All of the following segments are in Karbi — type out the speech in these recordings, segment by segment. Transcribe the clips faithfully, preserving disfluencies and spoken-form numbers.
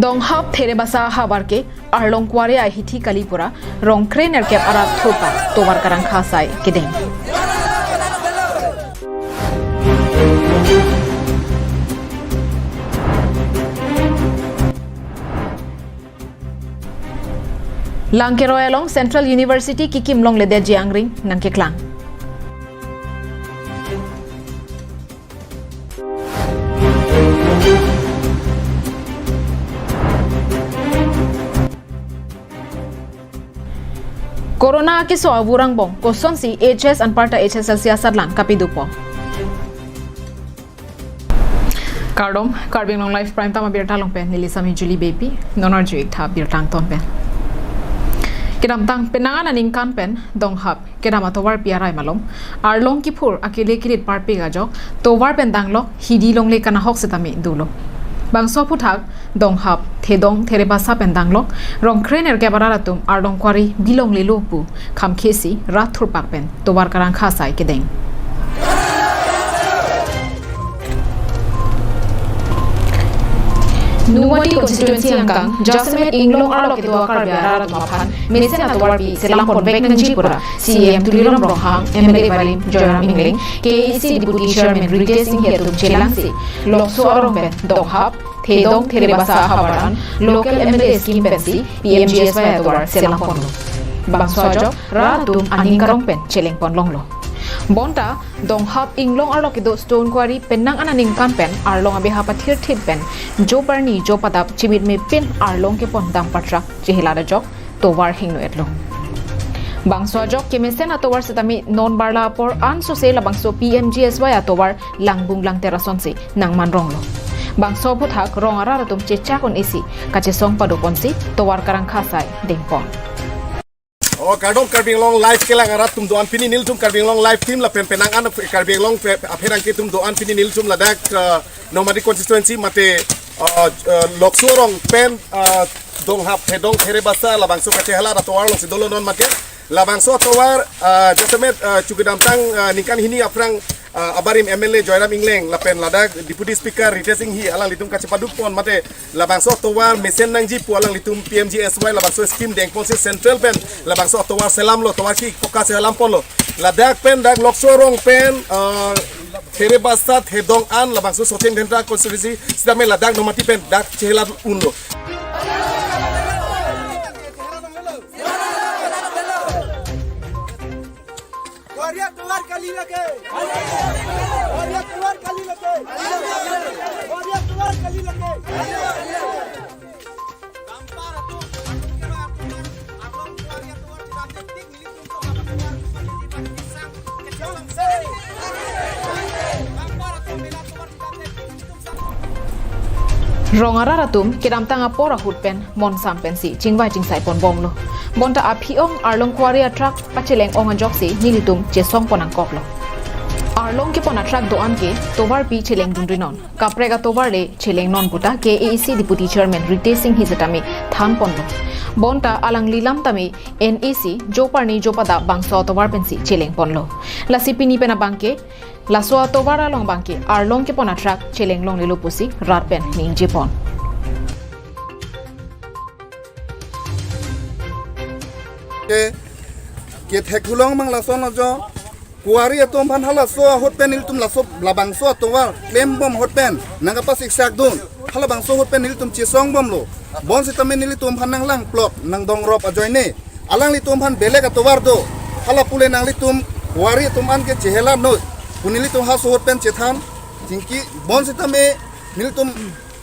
Donghap Therebasa havar ke Arlong Kuari ahithi kali pura rong krenerkep arat thurpak tovar karangkha asai kedeng. Langkeroi along Central University kikim longledet je angring nangkeklang. Corona keso avu angbong kosonsi H S anparta H S L C asatlang kapidupo. Kardom, Karbi Anglong Live Prime Time abirta along pen neli Sami Julie Beypi, non arju-ik tha birta angton pen. Kedamtang penang aningkan pen Donghap kedam atovarpi arai malom Arlong kiphur akele kirit parpik ajok tovar pen danglok hidi longle kanahok setame dolo. Bangso aphuthak Donghap, Thedong, Therebasa pen danglok rong krenerkep arat atum Arlong Kuari bilonglelo pu khamkhesi rat thurpak pen tovar karangkha asai kedeng. Nomati constituency angkang jasemet inglong arlo kedo a-Karbi arat atum aphan mesen atovarpi selangpon vek nangji pura C E M Tuliram Ronghang, M L A barim Joyram Engleng, K A A C Deputy Chairman Ritesh Enghi atum chelangsi Lokso arong pen Donghap, Thedong, Therebasa ahavar an local M L A scheme pensi P M G S Y atovar selangponlo. Bangso ajok rat atum aning karong pen chelengpon longlo. Bonta Donghap inglong arlo kedo Stone Quarry penang aningkan pen Arlong abeha pathirthip pen jo parni jo padap chimitme pin Arlong kepon dumper truck chehelat ajok tovar hingno-etlo. Bangso ajok kemesen atovar setame non barla apor ansose labangso P M G S Y atovar langbung langter asonsi nangmanronglo. Bangso aphuthak rong arat atum chechak un-esi kachesong padoponsi tovar karangkha asai dengpon. O kardom Karbi Anglong Live kelang arat atum do-an, pini nelitum Karbi Anglong Live team lapen penang an Karbi Anglong pe-, apherangke atum do-an, pini nelitum ladak, uh, Nomati constituency mate, uh, uh, Lokso arong pen, uh, Donghap, Thedong, Therebasa labangso kachehelat atovar alongsi dolo non mate. Labangso atovar, uh, jasemet, uh, chu kedamtang, uh, ningkan hini aphrang, uh, abarim M L A Joyram Engleng lapen ladak Deputy Speaker Ritesh Enghi alanglitum kachepadukpon mate labangso atovar mesen nangji pu alanglitum P M G S Y labangso scheme dengponsi central pen labangso atovar selamlo, tovar ki poka selamponlo. Ladak pen dak Lokso arong pen, uh, Therebasa, Thedong an labangso Sachin Dhenta constituency setame ladak Nomati pen dak chehelat unlo. Kuari atovar kali lake. Kuari atovar kali lake. Kuari atovar kali lake. Rong arat atum kedamtang apor ahut pen monsam pensi chingvai chingsai ponbomlo. Bonta aphi-ong Arlong Kuari a-truck pacheleng-ong ajoksi nelitum chesongpon nangkoklo. Arlong kepon a-truck do-an ke tovarpi chelengdunri non. Kaprek atovar le cheleng non puta K A A C Deputy Chairman Ritesh Enghi setame thanponlo. Bonta alangli lam tame N A C jo parni jo padap bangso atovar pensi chelengponlo. Lasi pini pen abangke laso atovar along abangke Arlong kepon a-truck cheleng longlelo pusi rat pen ningjepon. Ke, kethek hulong mang lason ajo. Kuari atum aphan halaso ahut pen nelitum laso labangso atovar klembom ahut pen nangkapasiksak dun. Halabangso ahut pen nelitum chesongbomlo. Bonsitame nelitum aphan nanglangplot, nangdongrop ajoine alanglitum aphan belek atovar do. Hala pule nanglitum kuari atum an ke chehelat noi pu nelitum halaso ahut pen chethan. Chingki bonsitame nelitum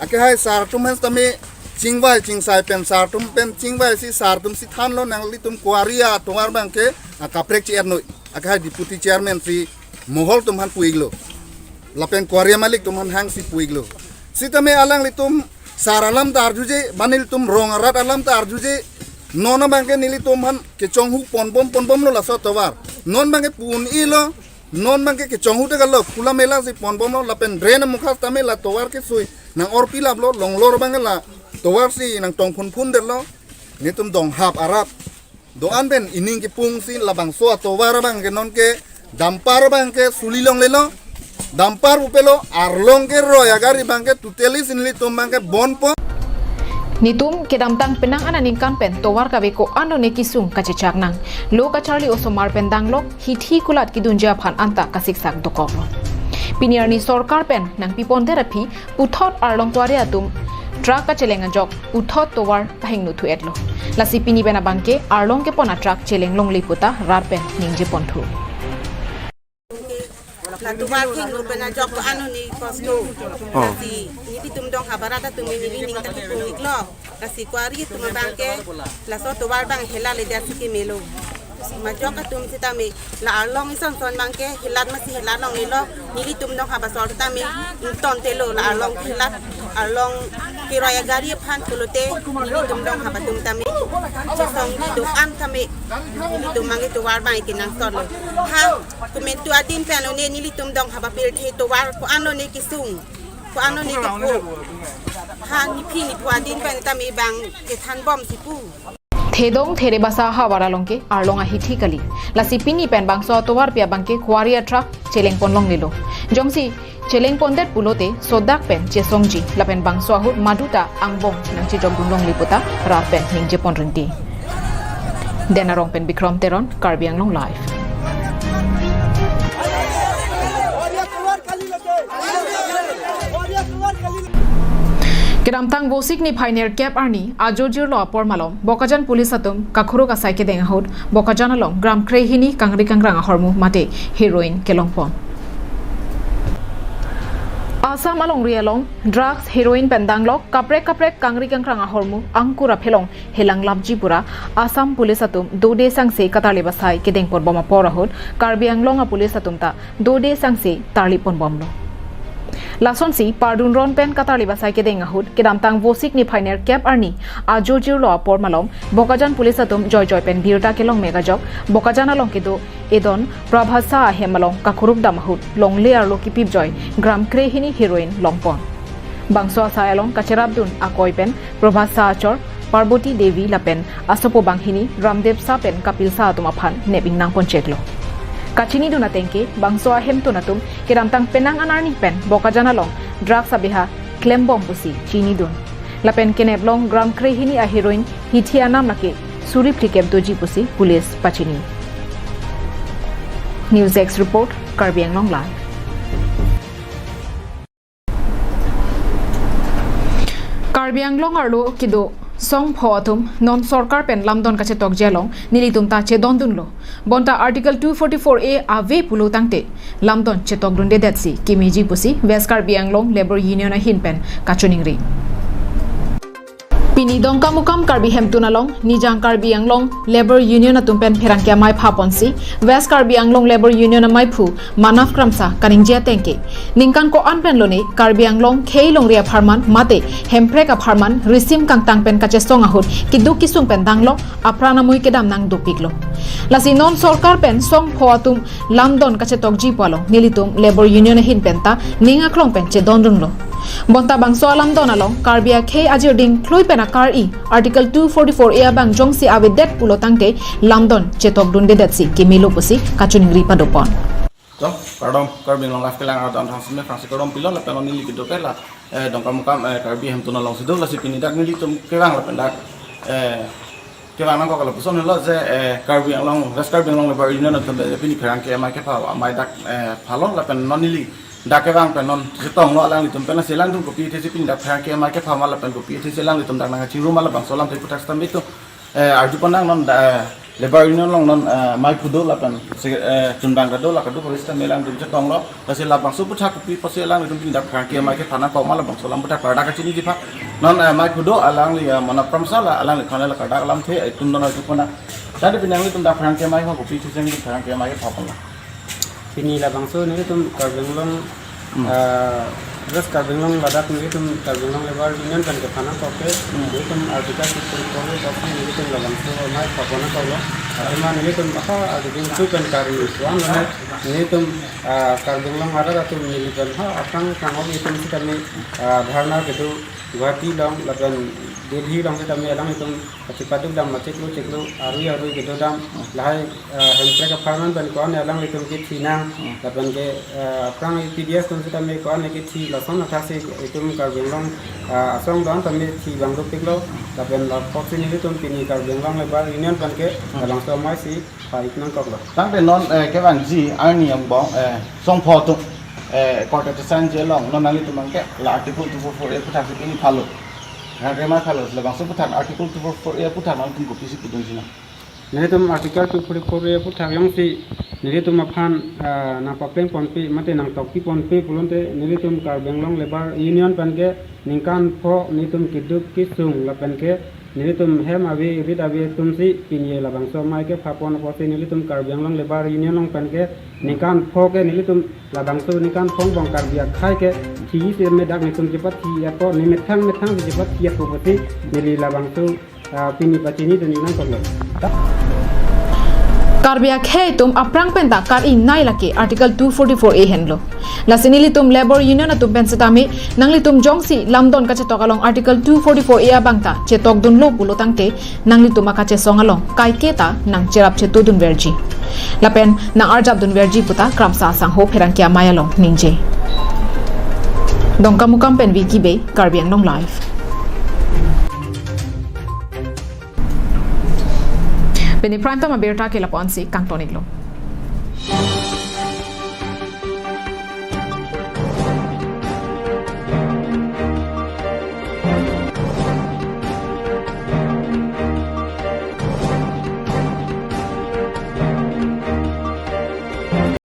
akehai sar atum aphan sitame chingvai chingsai pen sar atum pen chingvaisi sar atum si thanlo, nanglitum kuari atovar abangke akaprek che-er noi. Akehai Deputy Chairman si mohol atum aphan pu-iklo. Lapen kuari amalik atum aphan hangsi pu-iklo. Sitame alanglitum sar alam ta arjuje, ba nelitum rong arat alam ta arjuje. Non abangke nelitum aphan kechonghu ponbom ponbomlo laso atovar. Non abangke pu un-elo, non abangke kechonghu te kalo, khula mela si ponbomlo, lapen drain amukha sitame la tovar kesui nang-orpi laplo, longlor abangke la tovar si nangtong phunphundetlo. Nelitum Donghap arat do-an pen ining kepungsi labangso atovar abangke nonke dumper abangke suli longlelo. Dumper pupelo, Arlong keroi agari abangke totally si nelitum abangke bonpo. Netum kedamtang penang anat aningkan pen tovar kave ko-an lone kesung kachechak nang. Lo kacharli osomar pen danglok hithi kulat kedunji aphan anta kasiksak dokoklo. Pini arni sorkar pen nangpipondet aphi puthot arlong kuari atum truck kacheleng ajok puthot tovar pahingno thu-etlo. Lasi pini pen abangke arlong kepon a truck cheleng longle puta rat pen ningje pon thu. La tovar hingno pen ajok ko-an lone kosto. Oh. Lasi nelitum dong haba rat atum neli ning ta kipungiklo. Lasi kuari atum abangke laso tovar abang helatledet si kemelo. Majok atum sitame la arlong ison son abangke helat masi helat longlelo. Nelitum dong haba sor tame ingtontelo la arlong helat, arlong keroi agari aphan pulote nelitum dong haba atum tame chesongji do-an tame nelitum abangke tovar abang kenangsotlo. Ha, komantu adin pen lone nelitum dong haba pirthe tovar ko-an lone kesung, ko-an lone kepo. Ha, niphi nipho adin pen tame bang kethan bom si pu. Thedong Thede Basa ahavar along ke arlong ahithi kali. Lasi pini pen bangso atovarpi abangke kuari a truck cheleng pon longlelo. Jongsi cheleng pondet pulote sodak pen chesongji lapen bangso ahut maduta angbong nangchejokdun longle puta rat pen ningje pon rinti. Den Arong pen Bikrom Teron, Karbi Anglong Live. Kedamtang Vosik niphai nerkep arni ajo jirlo apor malom Bokajan police atum kakhuruk asai kedeng ahut Bokajan along gram krehini kangri kangrang ahormu mate heroin kelong pon. Assam alongri along drugs heroin pen danglok kaprek kaprek kangri kangrang ahormu angkur aphelong helang lapji pura Assam police atum dode sangse katarli basai kedeng pon bom apor ahut Karbi Anglong a police atum ta dode sangse tarli pon bomlo. Lasonsi pardun ron pen katarli basai kedeng ahut kedamtang Vosik niphai nerkep arni ajo jirlo apor malom Bokajan police atum joijoi pen birta kelong mek ajok Bokajan along kedo edon Prabhasa ahem along kakhuruk dam ahut longle arlo kipip joi gram krehini heroin long pon. Bangso asai along kacherapdun akoi pen Prabhasa achor Parboti Devi lapen asopo banghini Ramdev Sa pen Kapil Sa atum aphan nep ingnang poncheklo. Kachinidun atengke bangso ahemtun atum kedamtang penang anarni pen Bokajan along drugs abeha klembom pusi chinidun. Lapen kenep long gram krehini a heroin hithi anam lake suri phlikep doji pusi police pachini. News Desk report, Karbi Anglong Live. Karbi Anglong arlo kedo songpho atum non sorkar pen lamdon kachetokji along nelitum ta chedondunlo. Bonta Article two forty-four A ave pulo tangte lamdon chetokdundedetsi kemeji pusi West Karbi Anglong Labour Union ahin pen kachiningri. Pini Dongkamukam Karbi Hemtun along Nijang Karbi Anglong Labour Union atum pen pherangke amei phaponsi West Karbi Anglong Labour Union ameiphu Manav Kramsa kaningje atengke ningkan ko-an pen lone Karbi Anglong khei longri apharman mate Hemprek apharman risim kangtang pen kachesong ahut keduk kesung pen danglok apran amui kedam nang dopiklo. Lasi non sorkar pen songpho atum lamdon kachetokji pu along nelitum Labour Union ahin pen ta ning aklong pen chedondunlo. Bonta bangso alamdon along Karbi akhei ajirding khlui pen akar-i Article two forty-four A abang jongsi avedet pulo tangte lamdon chetokdundedetsi kemelo pusi kachiningri padopon. To, kardom, Karbi Anglong Live kelang arat atum aphan si kardom pilo lapen neli kedo ke la, eh, Dongkamukam, eh, Karbi Hemtun alongsi do lasi pini dak nelitum kevang lapen dak, eh, kevang nangkok lapuson helo je, eh, Karbi Anglong, West Karbi Anglong Labour Union atum pen pini pherangke amei kepha amei dak, eh, phalo lapen non neli dak kevang pen non chetonglo alanglitum pen lasi alangtum kopi athesi pini dak pherangke amei kepha ma lapen kopi athesi alanglitum dak nangchiru ma labangso alam te puthak stambe tu, eh, arju pon nang non da, eh, Labour Union along non, eh, meiphu do lapen se, eh, chunbang ta do la kado police ta me alangtum chetonglo. Lasi labangso puthak kopi pusi alanglitum pini dak pherangke amei kepha nangkok ma labangso alam puthak parda kachiniji pha. Non, eh, meiphu do alangli, eh, Manav Kramsa la alanglitum la kardak alamthe, eh, itum non arju pon nang. Tadi pini nanglitum dak pherangke amei pha kopi athesi pherangke amei kepha ponlo. Pini labangso nelitum Karbi Anglong, Hmm. ah, West Karbi Anglong ladak nelitum Karbi Anglong Labour Union pen kepha nangkok ke, Hmm. nelitum Article two forty-four A kopi nelitum labangso amei phaponlo. Athema nelitum apa article two pen kari suan lone nelitum, ah, Karbi Anglong arat atum neli pen ha akang kangok itum sitame, ah, dharna kedo Guwahati along lapen Delhi along setame alanglitum kachepaduk dam, chiklo chiklo, arui arui kedo dam, lahai, eh, Hemprek apharman pen ko-an alanglitum kethi nang, lapen ke, eh, aphrang T D S atum setame ko-an kethi, lason athak si itum Karbi Anglong, eh, asong do-an tame thi bang dopiklo, lapen lapusi nelitum pini Karbi Anglong Labour Union pen ke, eh, labangso amei si pa-ik nangkoklo. Tangte non, eh, kevangji arni angbong, eh, songpho atum, eh, korte tesan je along, non nanglitum abang ke la Article two four four A aphuthak si pini phalo. Rangkre ma phalo, labangso aphuthak Article two four four A aphuthak nangtum kopisi pudunji nang? Nelitum Article two four four A aphuthak jongsi nelitum aphan, ah, nangpapleng ponpe, mate nangtokpi ponpe pulote nelitum Karbi Anglong Labour Union pen ke ningkan pho nelitum keduk kesung lapen ke nelitum hem ave rit ave atum si pini labangso amei kepha pon apotsi nelitum Karbi Anglong Labour Union along pen ke ningkan pho ke nelitum labangso ningkan pho angbong Karbi akhei ke thi si medak nelitum chepathi ako ne methang methang si chepathi ako apotsi neli labangso, ah, pini pachini dun nangkoklo. Karbi akhei atum aphrang pen ta kar-ingnei lake Article two forty-four A henlo. Lasi nelitum Labour Union atum pen setame nanglitum jongsi lamdon kachetok along Article two forty-four A abang ta chetokdunlo pulo tangte nanglitum akachesong along kaike ta nangcherap chetudunverji lapen nangarjapdunverji puta Kramsa Sangho Pherangke Amei along ningje. Dongkamukam pen Vicky Bey, Karbi Anglong Live. Pini Prime Time abirta ke lapu-an si kangton-iklo.